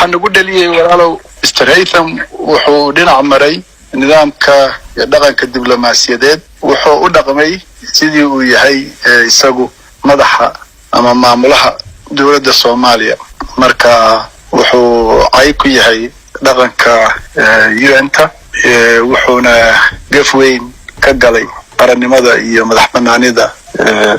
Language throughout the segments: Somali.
Waxaa nagu dhaliyey, walaalow, Mr Haytham wuxuu dhinac maray nidaamka iyo dhaqanka diblomaasiyadeed. Wuxuu u dhaqmay sidii uu yahay isagu madaxa ama maamulaha dowladda Soomaaliya. Marka wuxuu cay ku yahay dhaqanka UN-ta, wuxuuna gaf weyn ka galay qarannimada iyo madax banaanida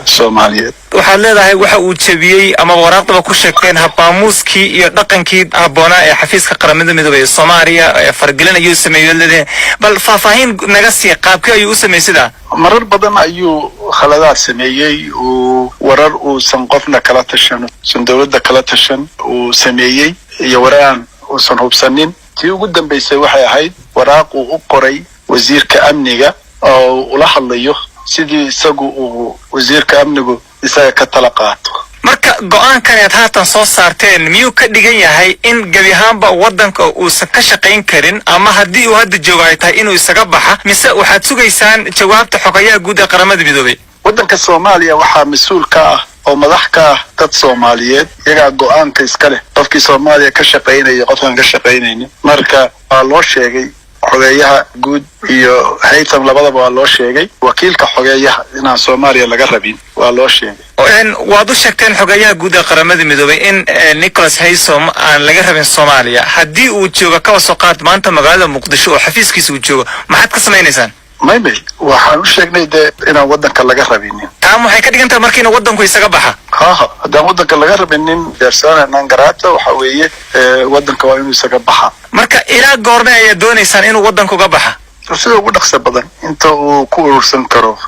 Soomaaliyeed. Waxaad leedahay waxa uu jebiyey ama waraaqdaba ku sheegteen habmaamuuskii iyo dhaqankii habboonaa ee xafiiska Qaramada Midoobey ee Soomaaliya. Fargelin ayuu sameeyey leedahay. Bal faahfaahin naga sii, qaabkii ayuu u sameeyey sidaa? Marar badan ayuu khaladaad sameeyey, uu warar uusan qofna kala tashan, uusan dowladda kala tashan uu sameeyey, iyo waraan uusan hubsanin. Tii ugu dambaysay waxay ahayd waraaq uu u qoray wasiirka amniga oo ula hadlayo sidii isagu uu wasiirka amnigu isaga ka tala qaato. Marka go-aankan aad haatan soo saarteen miyuu ka dhigan yahay in gebi ahaanba waddanka uusan ka shaqayn karin, ama haddii uu hadda joogo ay tahay inuu isaga baxa, mise waxaad sugaysaan jawaabta xogayaha guud ee Qaramada Midoobey? Waddanka Soomaaliya waxaa mas-uul ka ah oo madax ka ah dad Soomaaliyeed. Iyagaa go-aanka iska leh qofkii Soomaaliya ka shaqaynaya, qofkaan ka shaqaynaynin. Marka waa loo sheegay xogeeyaha guud iyo Haytham labadaba, waa loo sheegay wakiilka xogeeyaha inaan Soomaaliya laga rabin, waa loo sheegay. Waad u sheegteen xogeeyaha guud ee Qaramada Midoobey in Nicholas Haysom aan laga rabin Soomaaliya. Haddii uu joogo, kaba soo qaad, maanta magaalada Muqdisho oo xafiiskiisa uu joogo, maxaad ka samaynaysaan? May, waxaan u sheegnay dee inaan waddanka laga rabinin. Taam waxay ka dhigan tahay marka inuu waddanku isaga baxa? Haha, haddaan waddanka laga rabinin persona non grata waxa weeye, waddanka waa inuu isaga baxa. Marka ilaa goorme ayaad doonaysaan inuu waddanka uga baxa? Sida ugu dhaqsa badan inta uu ku urursan karo,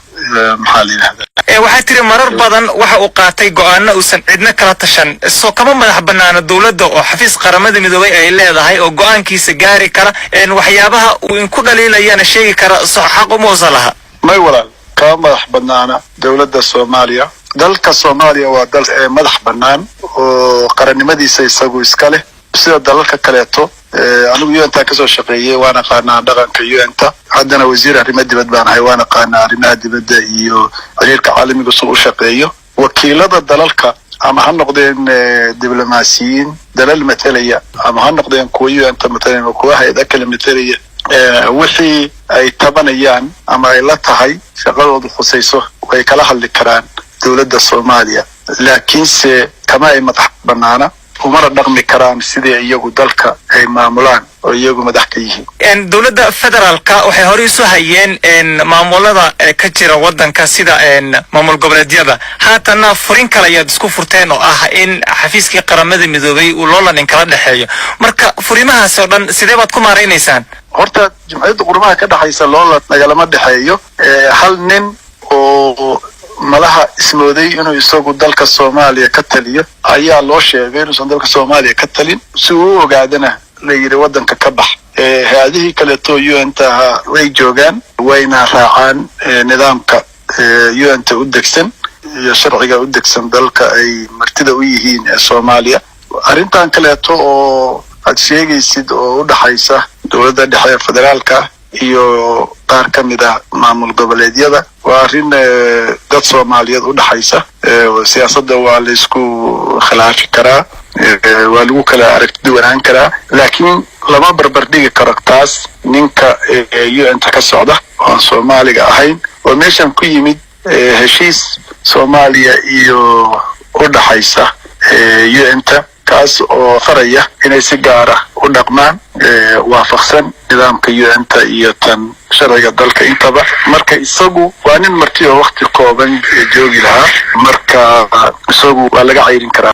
maxaa la yidhahdaa. Waxaa tiri marar badan waxa uu qaatay go-aano uusan cidna kala tashan. Soo kama madax banaana dowladda oo xafiis Qaramada Midoobay ay leedahay oo go-aankiisa gaari kara, waxyaabaha uu inku dhaliilayana sheegi kara, so xaq uma uusan laha? May walaal, kama madax banaana dowladda Soomaaliya. Dalka Soomaaliya waa dal madax bannaan oo qarannimadiisa isagu iska leh, sida dalalka kaleeto. Anigu UN-ta kasoo shaqeeyey, waan aqaanaa dhaqanka UN-ta. Haddana wasiir arrimo dibad baan ahay, waan aqaanaa arrimaha dibadda iyo xiriirka caalamiga suu u shaqeeyo. Wakiilada dalalka, ama ha noqdeen diblomaasiyiin dalal matalaya, ama ha noqdeen kuwa UN-ta matalaya ama kuwa hay-ada kale matalaya, wixii ay tabanayaan ama ay la tahay shaqadoodu khusayso way kala hadli karaan dowladda Soomaaliya, laakiinse kama ay madax banaana, umana dhaqmi karaan sidii iyagu dalka ay maamulaan oo iyagu madax ka yihiin. Dowladda federaalka waxay horey isu hayeen maamulada ka jira waddanka, sida maamul goboleedyada. Haatanna furin kale ayaad isku furteen oo ah in xafiiskii Qaramada Midoobay uu loolan kala dhexeeyo. Marka furimahaas oo dhan sidee baad ku maaraynaysaan? Horta Jumciyadda Qurumaha ka dhexaysa loolan nagalama dhexeeyo. Hal nin oo malaha ismooday inuu isagu dalka Soomaaliya ka taliyo ayaa loo sheegay inuusan dalka Soomaaliya ka talin. Si uu u ogaadana la yidhi waddanka ka bax. Hay-adihii kaleeto UN-ta ahaa way joogaan, wayna raacaan nidaamka UN-ta u degsan iyo sharciga u degsan dalka ay martida u yihiin ee Soomaaliya. Arrintan kaleeto oo aad sheegaysid oo u dhaxaysa dowladda dhexe ee federaalka iyo qaar ka mid ah maamul goboleedyada waa arrin dad Soomaaliyeed u dhaxaysa. Siyaasadda waa la isku khilaafi karaa, waa lagu kala aragti duwanaan karaa, laakiin lama barbar dhigi karo taas ninka UN-ta ka socda oo aan Soomaaliga ahayn oo meeshan ku yimid heshiis Soomaaliya iyo u dhaxaysa UN-ta, kaas oo faraya inay si gaara u dhaqmaan, waafaqsan nidaamka UN-ta iyo tan sharciga dalka intaba. Marka isagu waa nin marti oo wakti kooban joogi lahaa, marka isagu waa laga cayrin karaa.